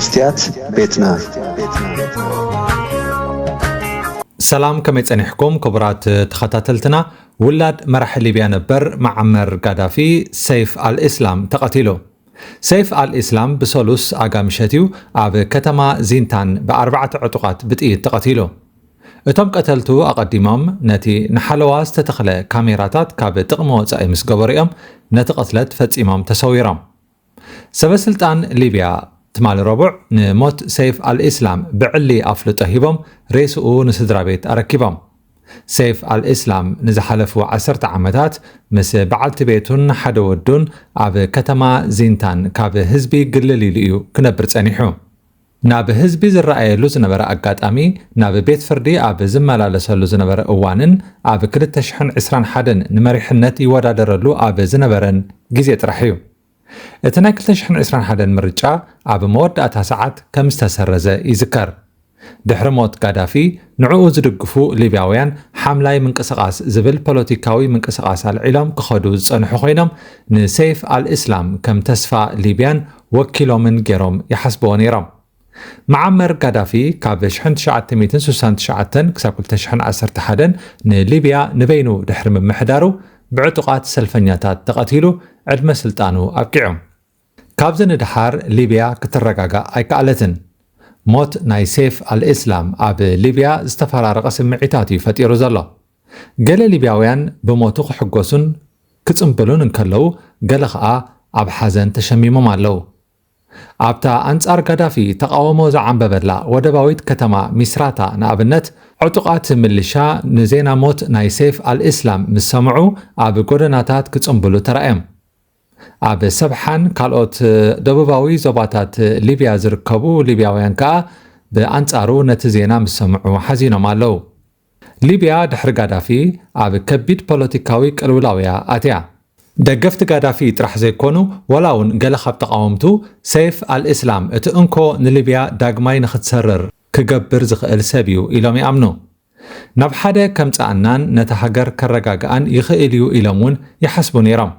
ስትያት ቤትና። ሰላም፣ ከመይ ጸኒሕኩም ክቡራት ተኸታተልትና? ውላድ መራሒ ሊብያ ነበር መዓመር ጋዳፊ፣ ሰይፍ ኣልኢስላም፣ ተቐቲሉ። ሰይፍ ኣልኢስላም ብሰሉስ ኣጋ ምሸት እዩ ኣብ ከተማ ዚንታን ብኣርባዕተ ዕጡቓት ብጥይት ተቐቲሉ። እቶም ቀተልቱ ኣቐዲሞም ነቲ ንሓለዋ ዝተተኽለ ካሜራታት ካብ ጥቕሚ ወጻኢ ምስ ገበሩ እዮም ነቲ ቅትለት ፈጺሞም ተሰዊሮም። ሰበስልጣን ሊብያ ትማሊ ረቡዕ ንሞት ሰይፍ ኣልኢስላም ብዕሊ ኣፍልጦ ሂቦም ሬስኡ ንስድራ ቤት ኣረኪቦም። ሰይፍ ኣልኢስላም ንዝሓለፉ ዓሰርተ ዓመታት ምስ በዓልቲ ቤቱን ሓደ ወዱን ኣብ ከተማ ዚንታን ካብ ህዝቢ ግልል ኢሉ እዩ ክነብር ጸኒሑ። ናብ ህዝቢ ዝረኣየሉ ዝነበረ ኣጋጣሚ፣ ናብ ቤት ፍርዲ ኣብ ዝመላለሰሉ ዝነበረ እዋንን ኣብ ክልተ ሽሕን ዕስራን ሓደን ንመሪሕነት ይወዳደረሉ ኣብ ዝነበረን ግዜ ጥራሕ እዩ። እቲ ናይ ክልተ ሽሕን ዕስራን ሓደን ምርጫ ኣብ መወዳእታ ሰዓት ከም ዝተሰረዘ ይዝከር። ድሕሪ ሞት ጋዳፊ፣ ንዕኡ ዝድግፉ ሊብያውያን ሓምላይ ምንቅስቓስ ዝብል ፖለቲካዊ ምንቅስቓስ ኣልዒሎም ክኸዱ ዝጸንሑ ኮይኖም፣ ንሰይፍ ኣልእስላም ከም ተስፋ ሊብያን ወኪሎምን ገይሮም ይሓስብዎ ነይሮም። መዓመር ጋዳፊ ካብ ሽሕን ትሽዓተ ሚእትን ስሳን ትሽዓተን ክሳብ ክልተ ሽሕን ዓሰርተ ሓደን ንሊብያ ንበይኑ ድሕሪ ምምሕዳሩ፣ ብዕጡቓት ሰልፈኛታት ተቐቲሉ፣ ዕድመ ስልጣኑ ኣብቂዑ። ካብዚ ንደሓር ሊብያ ክትረጋጋእ ኣይከኣለትን። ሞት ናይ ሴፍ ኣልእስላም ኣብ ሊብያ ዝተፈራረቐ ስምዒታት እዩ ፈጢሩ ዘሎ። ገለ ሊብያውያን ብሞቱ ክሕጎሱን ክጽምብሉን እንከለዉ፣ ገለ ኸኣ ኣብ ሓዘን ተሸሚሞም ኣለዉ። ኣብታ ኣንጻር ጋዳፊ ተቓውሞ ዝዓንበበላ ወደባዊት ከተማ ሚስራታ ንኣብነት፣ ዕጡቓት ምልሻ ንዜና ሞት ናይ ሴፍ ኣልእስላም ምስ ሰምዑ ኣብ ጎደናታት ክጽምብሉ ተራእዮም። ኣብ ሰብሓን ካልኦት ደቡባዊ ዞባታት ሊብያ ዝርከቡ ሊብያውያን ከኣ ብኣንጻሩ ነቲ ዜና ምስ ሰምዑ ሓዚኖም ኣለዉ። ሊብያ ድሕሪ ጋዳፊ ኣብ ከቢድ ፖለቲካዊ ቅልውላው እያ ኣትያ። ደገፍቲ ጋዳፊ ጥራሕ ዘይኮኑ፣ ዋላ እውን ገለ ካብ ተቓወምቱ፣ ሰይፍ ኣልእስላም እቲ እንኮ ንሊብያ ዳግማይ ንኽትሰርር ክገብር ዝኽእል ሰብ እዩ ኢሎም ይኣምኑ። ናብ ሓደ ከምጽኣናን ነታ ሃገር ከረጋግኣን ይኽእል እዩ ኢሎም እውን ይሓስቡ ነይሮም።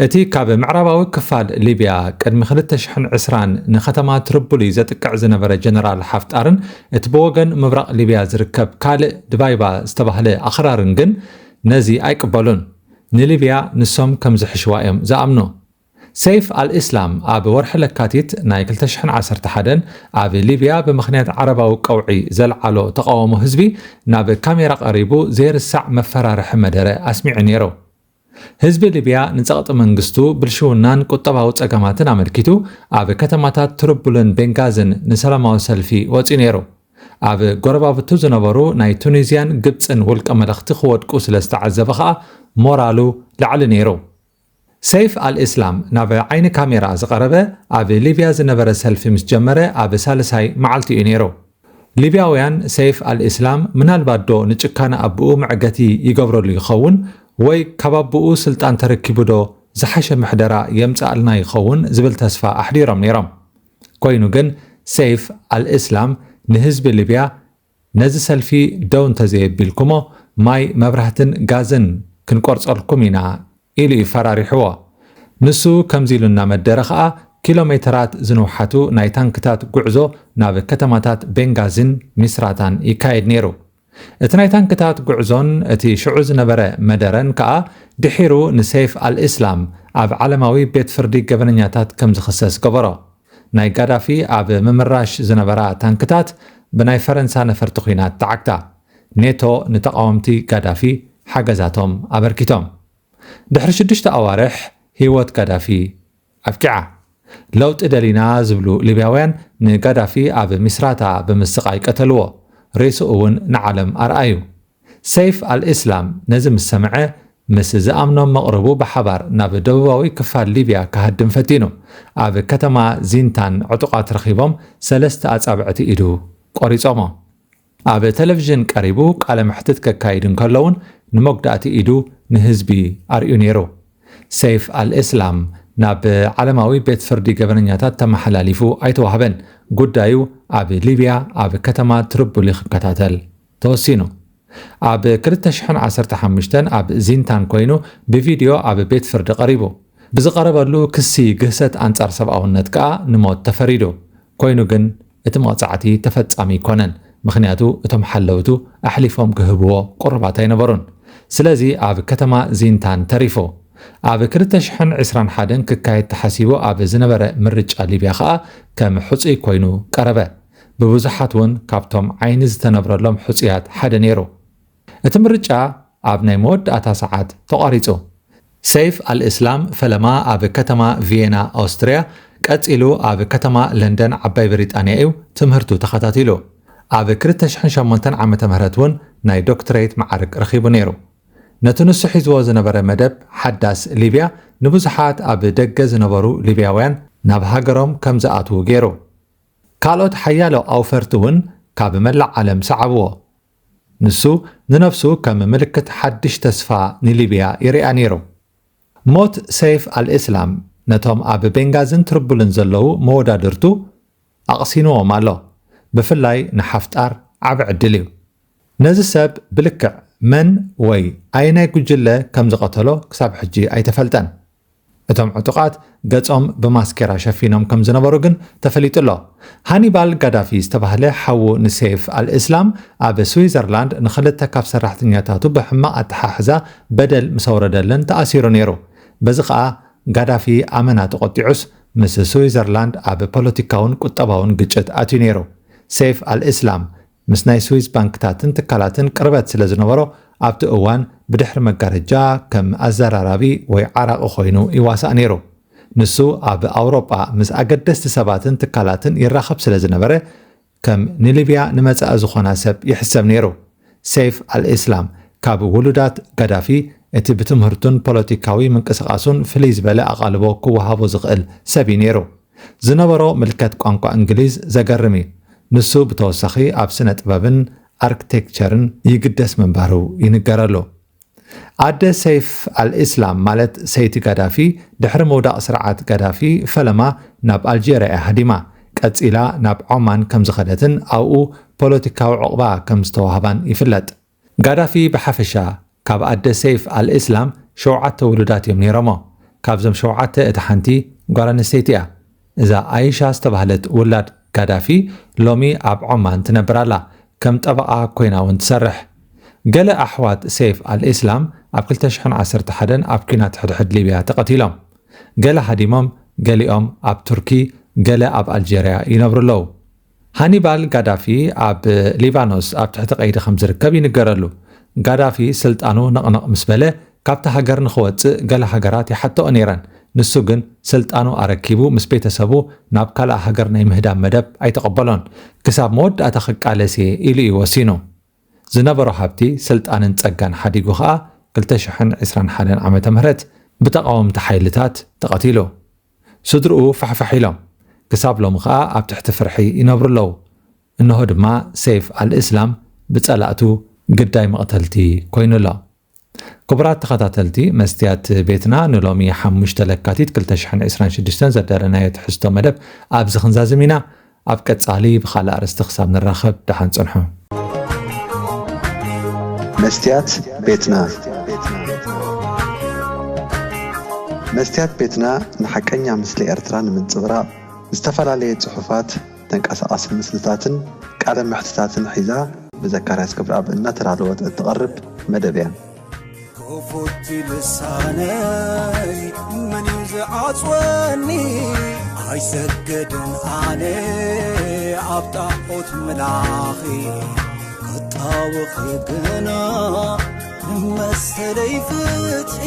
እቲ ካብ ምዕራባዊ ክፋል ሊብያ ቅድሚ ክልተ ሽሕን ዕስራን ንከተማ ትርቡሊ ዘጥቅዕ ዝነበረ ጀነራል ሓፍጣርን እቲ ብወገን ምብራቕ ሊብያ ዝርከብ ካልእ ድባይባ ዝተባህለ ኣኽራርን ግን ነዚ ኣይቅበሉን። ንሊብያ ንሶም ከም ዝሕሽዋ እዮም ዝኣምኑ። ሰይፍ ኣልእስላም ኣብ ወርሒ ለካቲት ናይ ክልተ ሽሕን ዓሰርተ ሓደን ኣብ ሊብያ ብምኽንያት ዓረባዊ ቀውዒ ዘልዓሎ ተቓውሞ ህዝቢ ናብ ካሜራ ቀሪቡ ዘይርሳዕ መፈራርሒ መደረ ኣስሚዑ ነይሩ። ህዝቢ ሊብያ ንጸቕጢ መንግስቱ፣ ብልሽውናን ቁጠባዊ ጸገማትን ኣመልኪቱ ኣብ ከተማታት ትርቡልን ቤንጋዝን ንሰላማዊ ሰልፊ ወጺኡ ነይሩ። ኣብ ጎረባብቱ ዝነበሩ ናይ ቱኒዝያን ግብጽን ውልቀ መለኽቲ ክወድቁ ስለ ዝተዓዘበ ኸኣ ሞራሉ ላዕሊ ነይሩ። ሰይፍ ኣልእስላም ናብ ዓይኒ ካሜራ ዝቐረበ ኣብ ሊብያ ዝነበረ ሰልፊ ምስ ጀመረ ኣብ ሳልሳይ መዓልቲ እዩ ነይሩ። ሊብያውያን ሰይፍ ኣልእስላም ምናልባት ዶ ንጭካነ ኣቦኡ መዕገቲ ይገብረሉ ይኸውን ወይ ካብ ኣቦኡ ስልጣን ተረኪቡ ዶ ዝሓሸ ምሕደራ የምጽኣልና ይኸውን ዝብል ተስፋ ኣሕዲሮም ነይሮም። ኮይኑ ግን ሰይፍ ኣልእስላም ንህዝቢ ሊብያ ነዚ ሰልፊ ደው እንተዘየቢልኩሞ ማይ መብራህትን ጋዝን ክንቆርጸልኩም ኢና ኢሉ እዩ ፈራሪሕዎ። ንሱ ከምዚ ኢሉ እናመደረ ኸኣ ኪሎ ሜተራት ዝንውሓቱ ናይ ታንክታት ጉዕዞ ናብ ከተማታት ቤንጋዚን ሚስራታን ይካየድ ነይሩ። እቲ ናይ ታንክታት ጉዕዞን እቲ ሽዑ ዝነበረ መደረን ከኣ ድሒሩ ንሰይፍ ኣልእስላም ኣብ ዓለማዊ ቤት ፍርዲ ገበነኛታት ከም ዝኽሰስ ገበሮ። ናይ ጋዳፊ ኣብ ምምራሽ ዝነበራ ታንክታት ብናይ ፈረንሳ ነፈርቲ ኲናት ተዓግታ። ኔቶ ንተቓወምቲ ጋዳፊ ሓገዛቶም ኣበርኪቶም። ድሕሪ ሽዱሽተ ኣዋርሕ ህይወት ጋዳፊ ኣብቂዓ። ለውጢ ደሊና ዝብሉ ሊብያውያን ንጋዳፊ ኣብ ሚስራታ ብምስቓይ ቀተልዎ። ሬስኡ እውን ንዓለም ኣርኣዩ። ሰይፍ ኣልእስላም ነዚ ምስ ሰምዐ፣ ምስ ዝኣምኖም መቕርቡ ብሓባር ናብ ደቡባዊ ክፋል ሊብያ ክሃድም ፈቲኑ። ኣብ ከተማ ዚንታን ዕጡቓት ረኺቦም ሰለስተ ኣጻብዕቲ ኢዱ ቆሪጾሞ። ኣብ ቴሌቪዥን ቀሪቡ ቃለ መሕትት ከካይድ እንከሎ እውን ንመጉዳእቲ ኢዱ ንህዝቢ ኣርእዩ ነይሩ። ሰይፍ ኣልእስላም ናብ ዓለማዊ ቤት ፍርዲ ገበነኛታት ተመሓላሊፉ ኣይተዋህበን። ጉዳዩ ኣብ ሊብያ ኣብ ከተማ ትርቡሊ ክከታተል ተወሲኑ። ኣብ ክልተ ሽሕን ዓሰርተ ሓሙሽተን ኣብ ዚንታን ኮይኑ ብቪድዮ ኣብ ቤት ፍርዲ ቀሪቡ። ብዝቐረበሉ ክሲ ግህሰት ኣንጻር ሰብኣውነት ከኣ ንሞት ተፈሪዱ። ኮይኑ ግን እቲ መቕጻዕቲ ተፈጻሚ ኣይኮነን፣ ምኽንያቱ እቶም ሓለውቱ ኣሕሊፎም ክህብዎ ቁሩባት ኣይነበሩን። ስለዚ ኣብ ከተማ ዚንታን ተሪፉ። ኣብ ክልተ ሽሕን ዕስራን ሓደን ክካየድ ተሓሲቡ ኣብ ዝነበረ ምርጫ ሊብያ ኸኣ ከም ሕጹይ ኮይኑ ቀረበ። ብብዙሓት እውን ካብቶም ዓይኒ ዝተነብረሎም ሕጹያት ሓደ ነይሩ። እቲ ምርጫ ኣብ ናይ መወዳእታ ሰዓት ተቋሪጹ። ሰይፍ ኣልእስላም ፈለማ ኣብ ከተማ ቪየና ኣውስትርያ፣ ቀጺሉ ኣብ ከተማ ለንደን ዓባይ ብሪጣንያ እዩ ትምህርቱ ተኸታቲሉ። ኣብ ክልተ ሽሕን ሸሞንተን ዓመተ ምህረት እውን ናይ ዶክትሬት መዓርግ ረኺቡ ነይሩ። ነቲ ንሱ ሒዝዎ ዝነበረ መደብ ሓዳስ ሊብያ ንብዙሓት ኣብ ደገ ዝነበሩ ሊብያውያን ናብ ሃገሮም ከም ዝኣትዉ ገይሩ። ካልኦት ሓያሎ ኣውፈርቲ እውን ካብ መላእ ዓለም ሰዓብዎ። ንሱ ንነፍሱ ከም ምልክት ሓድሽ ተስፋ ንሊብያ ይርኣ ነይሩ። ሞት ሰይፍ ኣልእስላም ነቶም ኣብ ቤንጋዝን ትርቡልን ዘለዉ መወዳድርቱ ኣቕሲንዎም ኣሎ። ብፍላይ ንሓፍጣር ዓቢ ዕድል እዩ። ነዚ ሰብ ብልክዕ መን ወይ ኣየናይ ጉጅለ ከም ዝቐተሎ ክሳብ ሕጂ ኣይተፈልጠን። እቶም ዕጡቓት ገጾም ብማስኬራ ሸፊኖም ከም ዝነበሩ ግን ተፈሊጡ ኣሎ። ሃኒባል ጋዳፊ ዝተባህለ ሓዉ ንሴፍ ኣልእስላም ኣብ ስዊዘርላንድ ንኽልተ ካብ ሰራሕተኛታቱ ብሕማቕ ኣተሓሕዛ በደል ምስ ኣውረደለን ተኣሲሩ ነይሩ። በዚ ኸኣ ጋዳፊ ኣመና ተቖጢዑስ ምስ ስዊዘርላንድ ኣብ ፖለቲካውን ቁጠባውን ግጭት ኣትዩ ነይሩ። ሴፍ ኣልእስላም ምስ ናይ ስዊዝ ባንክታትን ትካላትን ቅርበት ስለ ዝነበሮ ኣብቲ እዋን ብድሕሪ መጋረጃ ከም ኣዘራራቢ ወይ ዓራቒ ኮይኑ ይዋሳእ ነይሩ። ንሱ ኣብ ኣውሮጳ ምስ ኣገደስቲ ሰባትን ትካላትን ይራኸብ ስለ ዝነበረ ከም ንሊብያ ንመጻኢ ዝኾና ሰብ ይሕሰብ ነይሩ። ሴፍ ኣልእስላም ካብ ውሉዳት ጋዳፊ እቲ ብትምህርቱን ፖለቲካዊ ምንቅስቓሱን ፍልይ ዝበለ ኣቓልቦ ክወሃቦ ዝኽእል ሰብ እዩ ነይሩ። ዝነበሮ ምልከት ቋንቋ እንግሊዝ ዘገርም እዩ። ንሱ ብተወሳኺ ኣብ ስነ ጥበብን ኣርክቴክቸርን ይግደስ ምንባሩ ይንገረሉ። ኣደ ሰይፍ ኣልእስላም ማለት ሰይቲ ጋዳፊ ድሕሪ ምውዳቕ ስርዓት ጋዳፊ ፈለማ ናብ ኣልጀርያ እያ ሃዲማ። ቀጺላ ናብ ዖማን ከም ዝኸደትን ኣብኡ ፖለቲካዊ ዑቕባ ከም ዝተዋህባን ይፍለጥ። ጋዳፊ ብሓፈሻ ካብ ኣደ ሰይፍ ኣልእስላም ሸውዓተ ውሉዳት እዮም ነይሮሞ። ካብዞም ሸውዓተ እታ ሓንቲ ጓል ኣንስተይቲ እያ። እዛ ኣይሻ ዝተባህለት ውላድ ጋዳፊ ሎሚ ኣብ ዖማን ትነብር ኣላ። ከም ጠበቓ ኮይና እውን ትሰርሕ። ገለ ኣሕዋት ሰይፍ ኣልእስላም ኣብ ክልተ ሽሕን ዓሰርተ ሓደን ኣብ ኲናት ሕድሕድ ሊብያ ተቐቲሎም። ገለ ሃዲሞም፣ ገሊኦም ኣብ ቱርኪ፣ ገለ ኣብ ኣልጀርያ ይነብሩ ኣለዉ። ሃኒባል ጋዳፊ ኣብ ሊባኖስ ኣብ ትሕቲ ቀይዲ ከም ዝርከብ ይንገረሉ። ጋዳፊ ስልጣኑ ነቕነቕ ምስ በለ ካብታ ሃገር ንኽወጽእ ገለ ሃገራት ይሓተኦ ነይረን። ንሱ ግን ስልጣኑ ኣረኪቡ ምስ ቤተሰቡ ናብ ካልኣ ሃገር ናይ ምህዳም መደብ ኣይተቐበሎን። ክሳብ መወዳእታ ክቃለስ እየ ኢሉ እዩ ወሲኑ። ዝነበሮ ሃብቲ፣ ስልጣንን ጸጋን ሓዲጉ ኸኣ ክልተ ሽሕን ዕስራን ሓደን ዓመተ ምህረት ብተቓወምቲ ሓይልታት ተቐቲሉ። ስድርኡ ፋሕፋሕ ኢሎም ክሳብ ሎሚ ኸኣ ኣብ ትሕቲ ፍርሒ ይነብሩ ኣለዉ። እንሆ ድማ ሰይፍ ኣልእስላም ብጸላእቱ ግዳይ መቕተልቲ ኮይኑ ኣሎ። ክቡራት ተኸታተልቲ መስትያት ቤትና ንሎሚ ሓሙሽተ ለካቲት ክልተ ሽሕን ዕስራን ሽዱሽተን ዘዳለናዮ ትሕዝቶ መደብ ኣብዚ ክንዛዝም ኢና። ኣብ ቀጻሊ ብኻልእ ኣርእስቲ ክሳብ ንራኸብ ደሓን ጽንሑ። መስትያት ቤትና። መስትያት ቤትና ንሓቀኛ ምስሊ ኤርትራ ንምንጽብራቕ ዝተፈላለየ ጽሑፋት፣ ተንቀሳቓሲ ምስልታትን ቃለ መሕትታትን ሒዛ ብዘካርያስ ገብረኣብ እናተዳለወት እትቐርብ መደብ እያ። ክፉት ልሳነይ መን እዩ ዝዓጽወኒ? ኣይሰግድን ኣነ ኣብ ጣዖት ምላኺ፣ ክጣወኺ ግና መሰለይ ፍትሒ።